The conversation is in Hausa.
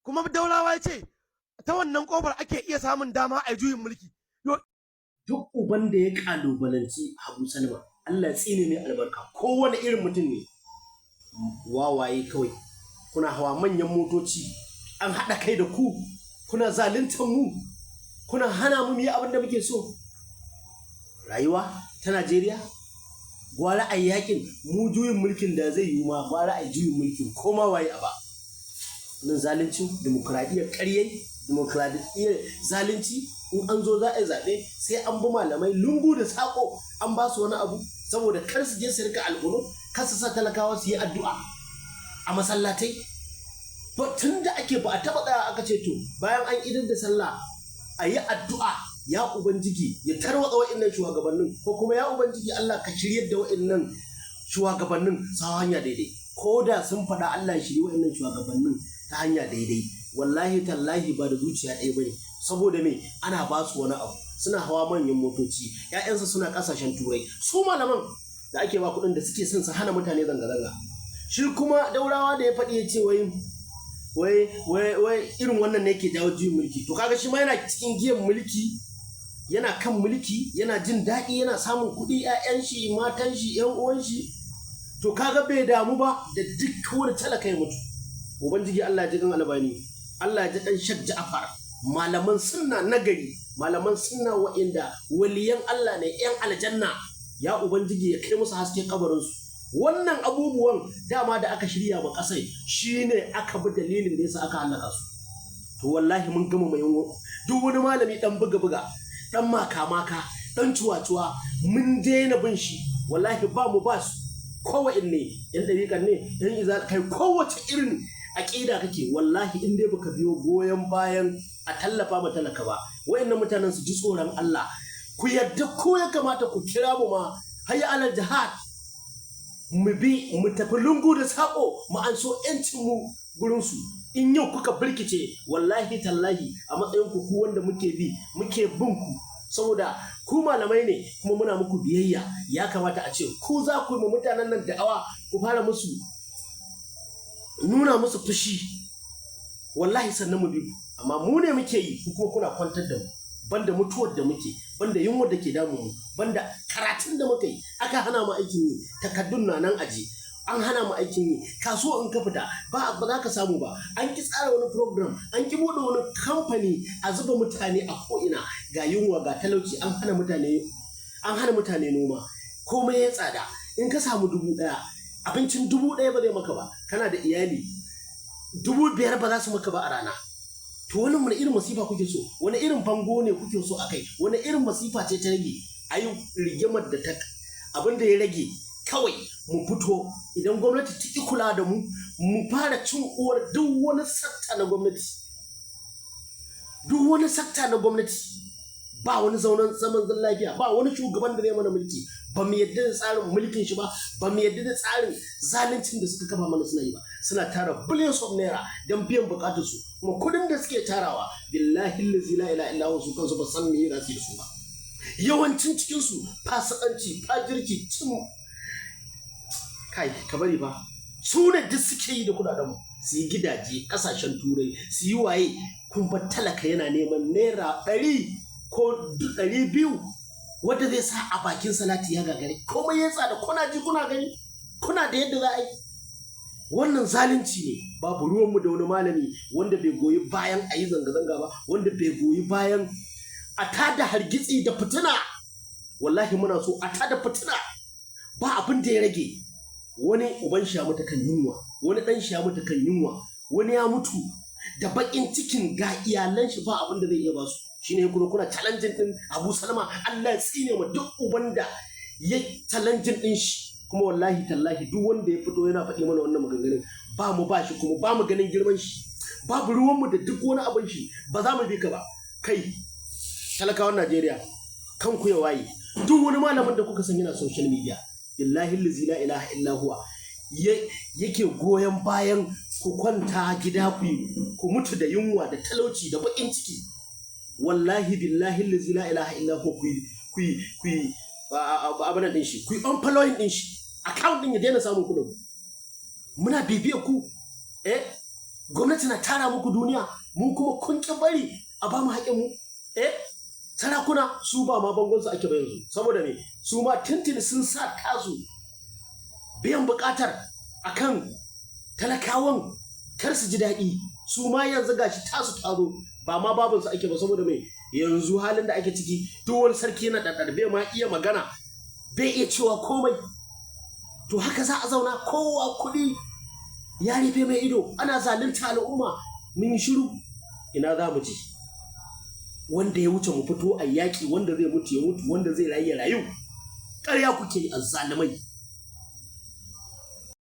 Kuma Daurawa ya ce ta wannan kofar ake iya samun dama a juyin mulki. Duk uban da ya kalubalanci Habu Salma, Allah ya tsine mai albarka. Kowane irin mutum ne, wawaye kawai. Kuna hawa manyan motoci, an haɗa kai da ku, kuna zaluntar mu, kuna hana mu yi abin da muke so. Rayuwa ta Najeriya, gwara a yakin mu juyin mulkin da zai yi ma, gwara a juyin mulkin koma waye a ba. Nan zalunci, dimokuraɗiyyar ƙaryai, dimokuraɗiyyar zalunci. In an zo za a yi zaɓe, sai an bi malamai lungu da saƙo, an ba su wani abu saboda kar su je su rika alƙunut, kar su sa talakawa su yi addu'a a masallatai. Tun da ake, ba a taɓa tsaya aka ce, to, bayan an idar da sallah a yi addu'a, ya Ubangiji ya tarwatsa wa'innan shugabannin, ko kuma ya Ubangiji Allah ka shiryar da wa'innan shugabannin su hanya daidai. Ko da sun faɗa Allah ya shirye wa'innan shugabannin ta hanya daidai, wallahi tallahi ba da zuciya ɗaya bane. Saboda me? Ana ba su wani abu, suna hawa manyan motoci, ƴaƴansu suna ƙasashen Turai. Su malaman da ake ba kuɗin da suke son su hana mutane zanga-zanga. Shi kuma Daurawa da ya faɗi, ya ce wai wai wai wai irin wannan ne ke jawo juyin mulki. To, kaga shi ma yana cikin giyan mulki, yana kan mulki, yana jin daɗi, yana samun kuɗi, 'ya'yan shi, matan shi, 'yan uwan shi. To, kaga bai damu ba da duk wani talaka ya mutu. Ubangiji Allah ya ji kan Albani, Allah ya ji dan Shak Ja'far, malaman sunna nagari, malaman sunna wa'inda waliyan Allah ne, 'yan aljanna. Ya Ubangiji ya kai musu haske kabarinsu. Wannan abubuwan dama da aka shirya ma kasai shine aka bi dalilin da yasa aka halaka su. To, wallahi mun gama mai duk wani malami dan buga buga, dan maka maka, dan cuwa-cuwa, mun daina bin shi. Wallahi ba mu ba su. Kowanne yan dariƙan ne, yan izala, kai, kowace irin aƙida kake, wallahi in dai baka biyo goyon bayan a tallafa ma talaka ba, wayannan mutanen su ji tsoron Allah. Ku yadda ko ya kamata ku kira mu ma hayya alal jihad, mu bi mu tafi lungu da saƙo mu an so yancin mu gurin su. In yau kuka birkice, wallahi tallahi, a matsayin ku, ku wanda muke bi, muke bin ku saboda ku malamai ne kuma muna muku biyayya, ya kamata a ce ku za ku yi ma mutanen nan da'awa, ku fara musu nuna musu fushi, wallahi sannan mu bi ku. Amma mu ne muke yi, ku kuma kuna kwantar da mu. Banda mutuwar da muke, banda yunwar da ke damu mu, banda karatun da muka yi aka hana mu aikin yi, takaddun na nan aje, an hana mu aikin yi. Kasuwa in ka fita ba za ka samu ba. An ki tsara wani program, an ki buɗe wani kamfani a zuba mutane a ko'ina. Ga yunwa, ga talauci, an hana mutane noma, komai ya tsada. In ka samu 1000, abincin 1000 ba zai maka ba. Kana da iyali, 5000 ba za su maka ba a rana. To, wani irin masifa kuke so? Wani irin bango ne kuke so a kai? Wani irin masifa ce ta rage? A yi rigimar da ta abin da ya rage kawai mu fito. Idan gwamnati ta ƙi kula da mu, mu fara cin uwar duk wani sector na gwamnati, duk wani sector na gwamnati. Ba wani zaunan zaman lafiya, ba wani shugaban da zai mana mulki. Ba mu yadda da tsarin mulkin shi ba, ba mu yadda da tsarin zaluncin da suka kafa mana suna yi ba. Suna tara billions of naira don biyan bukatar su, kuma kudin da suke tarawa, billahi allazi la ilaha illa su kansu ba san me za su yi da su ba. Yawancin cikin su fasikanci, fajirci, cin kai, ka bari ba, su ne duk suke yi da kudaden mu, su yi gidaje kasashen Turai, su yi waye. Kun bar talaka yana neman naira 100 ko 200 wadda zai sa a bakin salati, ya gagare. Komai ya tsada, kuna ji, kuna gani, kuna da yadda za a yi. Wannan zalunci ne. Babu ruwanmu da wani malami wanda bai goyi bayan a yi zanga-zanga ba, wanda bai goyi bayan a tada hargitsi da fitina. Wallahi muna so a tada fitina. Ba abin da ya rage. Wani uban shi ya mutu kan yunwa, wani dan shi ya mutu kan yunwa, wani ya mutu da bakin cikin ga iyalan shi ba abin da zai iya basu. Shine kuma kuna challenging din Abu Salma. Allah ya tsine ma duk uban da ya challenging din shi. Kuma wallahi tallahi, duk wanda ya fito yana faɗi mana wannan maganganun, ba mu ba shi, kuma ba mu ganin girman shi, babu ruwanmu da duk wani abin shi, ba za mu bi ka ba. Kai, talakawan Najeriya, kanku ya waye. Duk wani malamin da kuka san yana social media, billahi allazi la ilaha illa huwa, yake goyon bayan ku kwanta gida ku mutu da yunwa da talauci da bakin ciki, wallahi billahi allazi la ilaha illa huwa, ku yi abin din shi, ku yi unfollowing din shi, account din ya daina samun kuɗin. Muna bibiyar ku, eh. Gwamnati na tara muku duniya, mu kuma kun ƙi bari a ba mu haƙƙin mu. Eh, sarakuna su ba ma bangon su ake ba yanzu, saboda me? Su ma tuntuni sun sa tasu biyan buƙatar akan talakawan kar su ji daɗi. Su ma yanzu gashi tasu tazo, ba ma babin su ake ba, saboda me? Yanzu halin da ake ciki, duk wani sarki na ɗaɗɗar, bai ma iya magana, bai iya cewa komai. To haka za a zauna, kowa kuɗi ya rufe mai ido, ana zalunta al'umma, mun yi shiru. Ina za mu je wanda ya wuce mu fito a yaƙi? Wanda zai mutu ya mutu, wanda zai rayu ya rayu. Ƙarya kuke yi, azzalumai.